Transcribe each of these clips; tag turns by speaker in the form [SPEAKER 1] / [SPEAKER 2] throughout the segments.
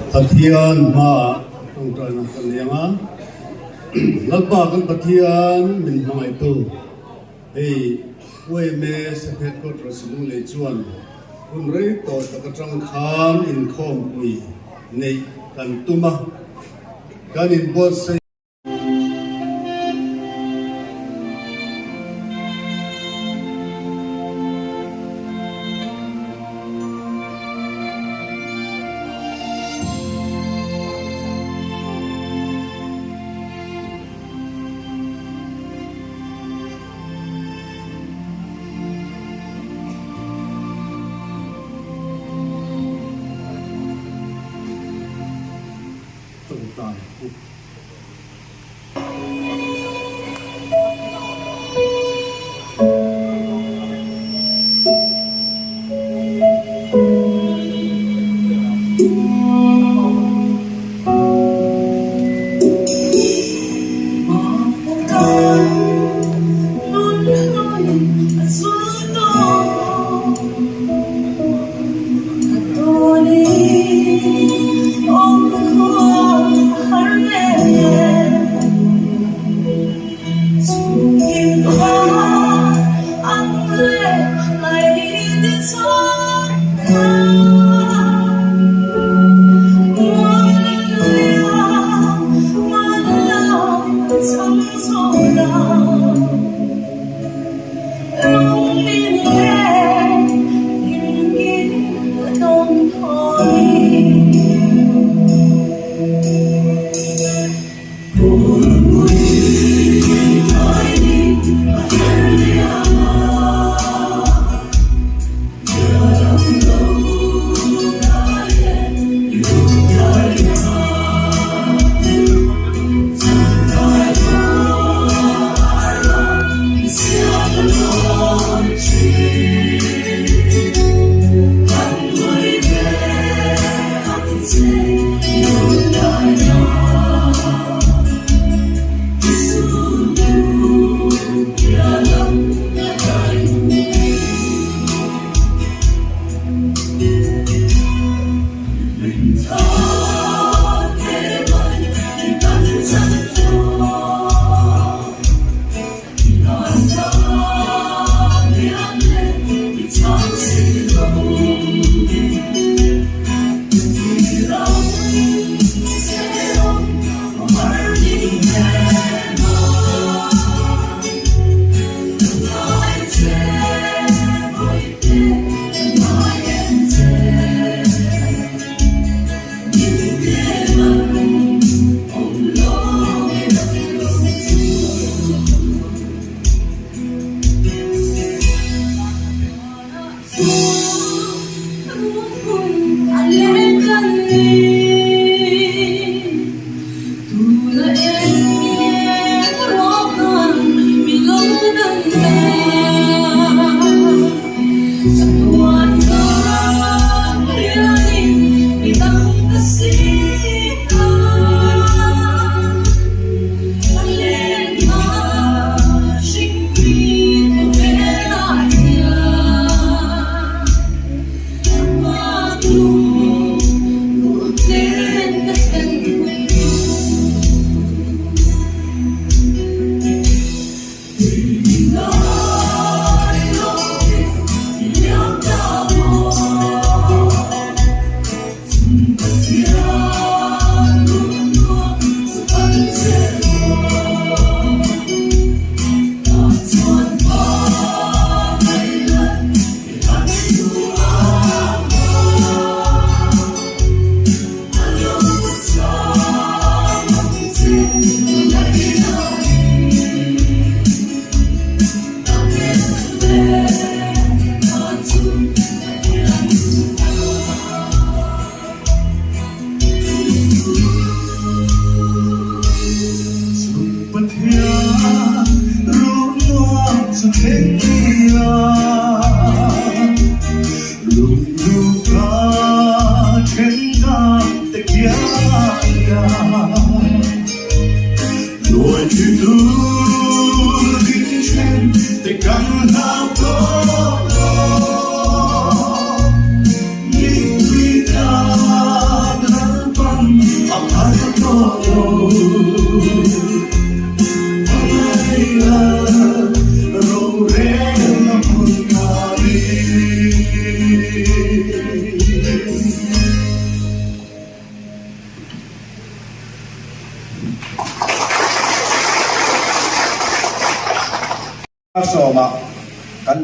[SPEAKER 1] Pathian hmaah tawngtaina kan nei ang a, Lalpa kan Pathian min hmangaihtu hei UMA Headquarters Lunglei chuan hun rei tawh tak atang khan inkhawmpui neih kan tum a, kan inbuatsaih. Tawngtai u.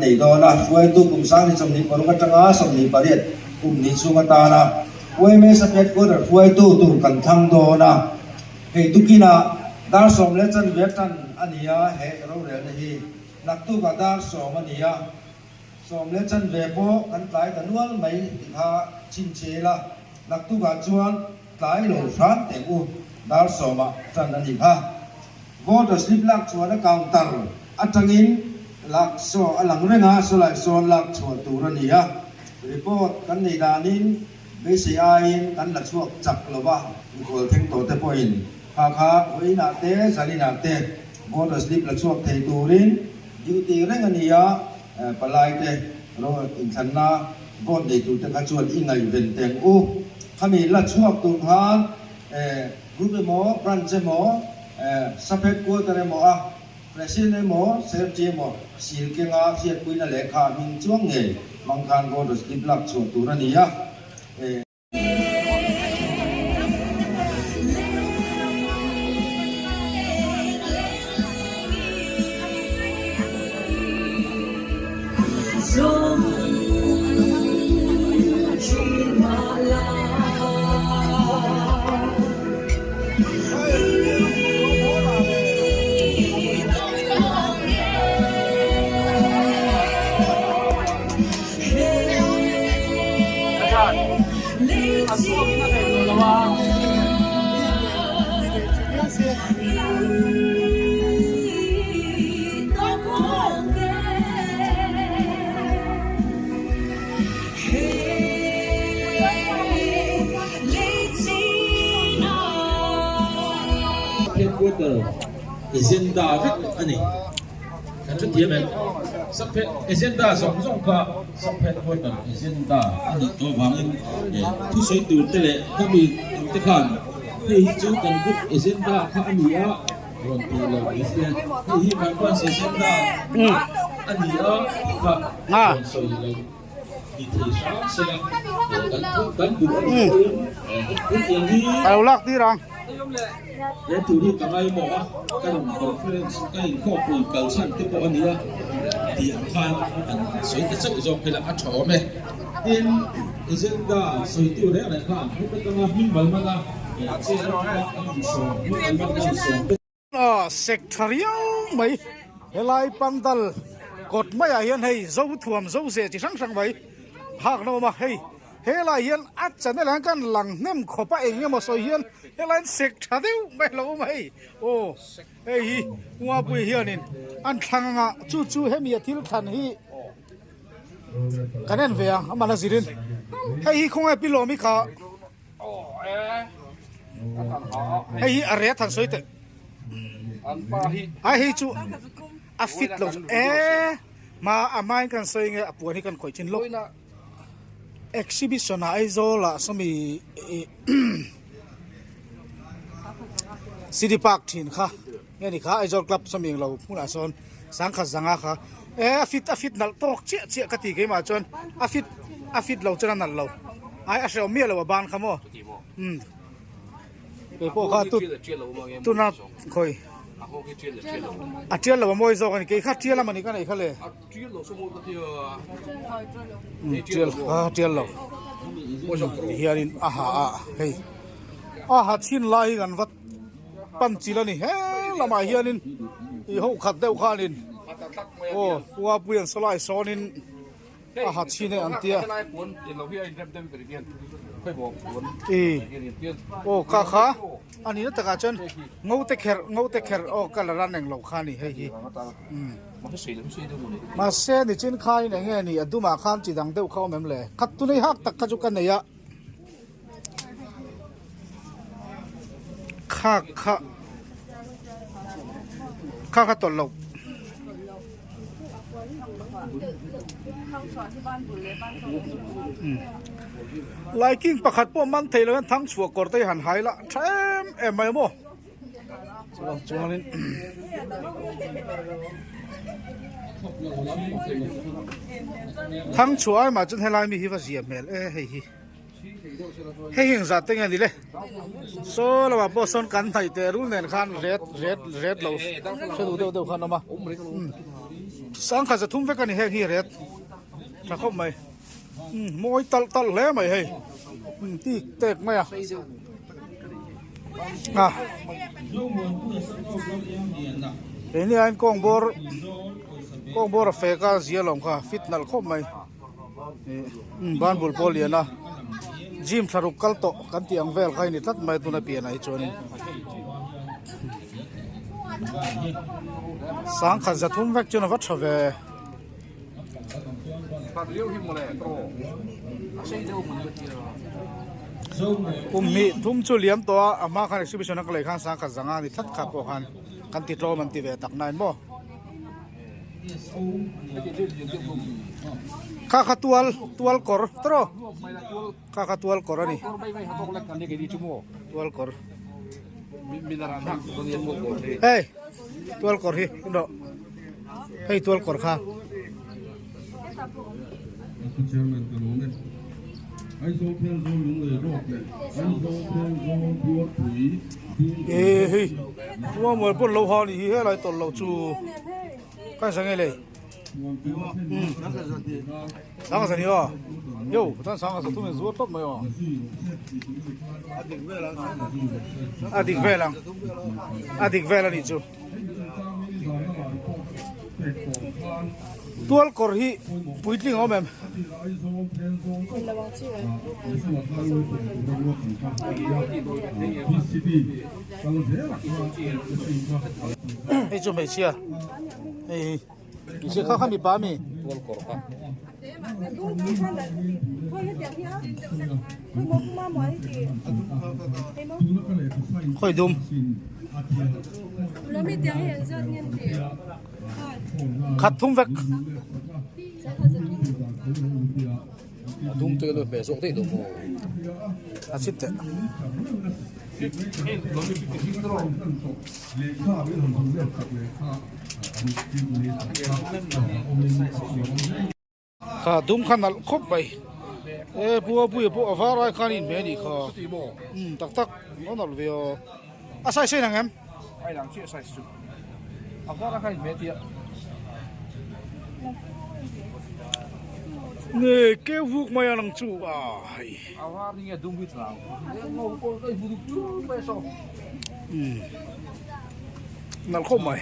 [SPEAKER 2] nei dawn a, hruaitu kum 2026 atanga 28 kum hnih chhung atana yma Sub-Headquarter hruaitu tur kan thlang dawn a. Hei tukinah dar sawm leh chanve tan a ni a, he rorelna hi naktukah dar sawm a ni a, sawm leh chanve pawh kan tlai ta nual mai ti kha chhinchhe ila, naktukah chuan tlai lo hran teh u, dar sawmah tan a ni kha. Voter slip lak chhuahna counter atangin lak saw a lang reng a, sawlai sawn lak chhuah tur a ni a, report kan nei danin Beisei aiin kan la chhuak chak lo va, mikhual thleng tawh te pawhin kha kha vawiinah te zaninah te voter slip la chhuak thei turin duty reng a ni a, palai te ro inthlanna vote nei tur te kha chuan i ngaihven teng u. Khami la chhuak tur khan group emaw branch emaw sub headquarter emaw a President emaw Secretary emaw sil kenga hriatpuina lehkha hming chuang ngei hmang khan voter slip lak chhuah tur a ni a.
[SPEAKER 3] Headquarter agenda vek a ni. Kan hre thiam em? Sub agenda zawng zawng kha sub headquarter agenda a nih tawh avangin thusawi tur te leh khami tur te khan hei hi chu kan group agenda kha a ni a rawn tih loh ni se hei hi kan branch agenda a ni a tih kha rawn sawi loh ni thei hram se la kan thu kan duh a nih pawhin hetiang hi
[SPEAKER 4] Ka lo lak tir ang.
[SPEAKER 3] He tur hi ka ngaimawh a, ka rawn conference ka inkhawmpui kal chhan te pawh a ni a tih ang khan kan sawi ta chauh zawk ila a tha awm e. Tin, agenda sawitu reng reng khan heta tanga hming mal man a chair atanga an insawm hming mal man a insawm te.
[SPEAKER 4] A sek tha riau mai, helai pandal kawt maiah hian hei zo thuam zo zeh chi hrang hrang mai hak na awm a, hei helai hian a channel ah hian kan lang hnem khawp a eng emaw sawi hian helai hian sek tha deuh mai a lo awm a hei aw hei hi Uapui hianin an thlang anga chu chu hemi a thil thlan hi kan en ve ang amah la zirin hei hi khawnge pi lawm hi kha hei hi a ret han sawi teh ai hei chu a fit lo e ma a hmain kan sawi nge a puan hi kan khawih thin lawk exhibition ah Aizawl ah sawmi city park thin kha. Nge ni kha Aizawl club sawm eng lo hmunah sawn sangkhat zanga kha e a fit a fit nalh tawk chiah chiah ka ti keimah chuan a fit a fit lo chuan a nalh lo ai a hrehawm miah lo a ban kha maw umm kei pawh kha tu tuna khawi a tial lo a mawi zawk a ni kei kha tial a mawni ka neih kha le umm tial kha tial lo tihianin a ha a hei a ha chhin lai hi kan va. pan chil a ni he lamah hianin ih ho khat deuh khanin aw uapui an sawlai sawnin a ha chhin e an tia ih aw ka kha a ni na takah chuan ngo te kherh ngo te kherh aw colour a neng lo kha a ni hei hi umm mahse nichin khain eng nge ni a dumah khan chi dang deuh kha a awm em le khat tunei hak tak kha chu ka nei a. Kha kha kha kha tawlh loh. Laiking pakhat pawh man thei lo hian thang chhuah kawr te hi han hai la tha em em mai maw. Chuan chuanin thang chhuah ai mah chuan helai mi hi va zia hmel e hei hi hei hi engzah te nge ni le saw lamah pawh sawn kan hnaih teh rul nen khan ret ret ret lo hre duh deuh deuh khan awm a. Sangkhat zathum vek a ni heng hi ret tha khawp mai umm mawi talh talh hle mai hei umm tik tek mai a a keini aiin kawng bawr kawng bawr a fek a zia lawm kha fit nalh khawp mai ih umm banbul pawh a lian a gym thla ruk kal tawh kan tih ang vel kha a ni tlat mai tuna pianah hi chuanin. Sangkhat zathum vek chuan a va tha ve. Kum hnih thum chu liam tawh a, a hma khan exhibition a ka lei khan sangkhat zanga ni tlat kha pawh khan kan ti tlawm an ti ve tak nain maw. Kha kha tual tual kawr tawh Kha kha tual kawr a ni. Tual kawr. Hei tual kawr hi hun rawh. Hei tual kawr kha. E hei mual pawn lo ha ni hi helai tawlh loh chu ka sa nge lei. Sanga zani aw yo chuan sanga za thum in zuar tawp mai aw a dik vel ang a dik vel anih chu tual kawr hi puitling a awm em hei chu hmeichhia hei hi. Hmeichhia kha kha mipa ami? Khawi dum. Khat thum vek.
[SPEAKER 5] Dum te lo hmeh zawk daih lo maw?
[SPEAKER 4] A chhit teh. Kha dum kha nalh khawp mai. E pu a puia pawh a var ai khan in hmeh anih kha. Umm tak tak a nalh ve aw. A size a inang em?
[SPEAKER 5] A inang chiah size chu. A var a khan in hmeh tia.
[SPEAKER 4] Nge keu vuk mai a lang chu a hei.
[SPEAKER 5] A var ni nge dum hi tlang.
[SPEAKER 4] Umm nalh khawp mai.